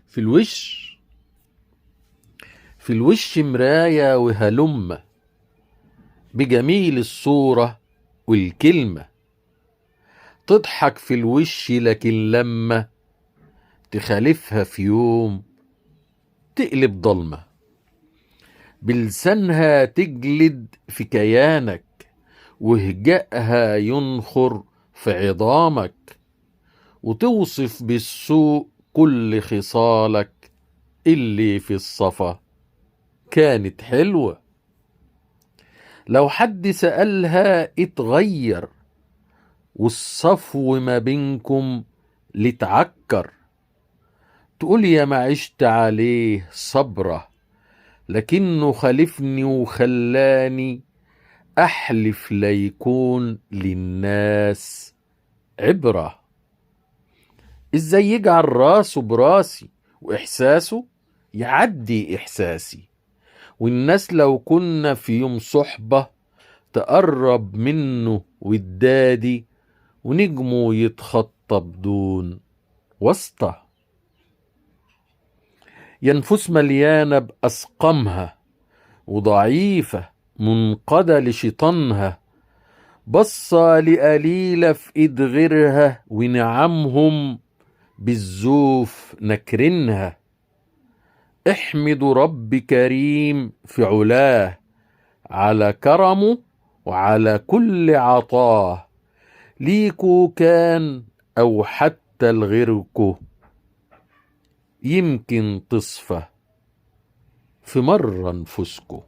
في الوش، في الوش مراية وهلمة، بجميل الصورة والكلمة، تضحك في الوش لكن لما تخالفها في يوم تقلب ضلمة، بلسانها تجلد في كيانك وهجائها ينخر في عظامك، وتوصف بالسوء كل خصالك اللي في الصفا كانت حلوة. لو حد سألها اتغير، والصفو ما بينكم لتعكر، تقول يا ما عشت عليه صبرة، لكنه خالفني وخلاني أحلف ليكون للناس عبرة. إزاي يجعل راسه براسي وإحساسه يعدي إحساسي، والناس لو كنا في يوم صحبة تقرب منه والدادي، ونجمه يتخطى بدون واسطة. ينفس مليانة بأسقمها وضعيفة منقادة لشيطانها، بصة لقليلة في ايد غيرها ونعمهم بالزوف نكرنها. احمدوا رب كريم في علاه على كرمه وعلى كل عطاه، ليكو كان أو حتى لغيركو يمكن تصفى في مرة نفوسكو.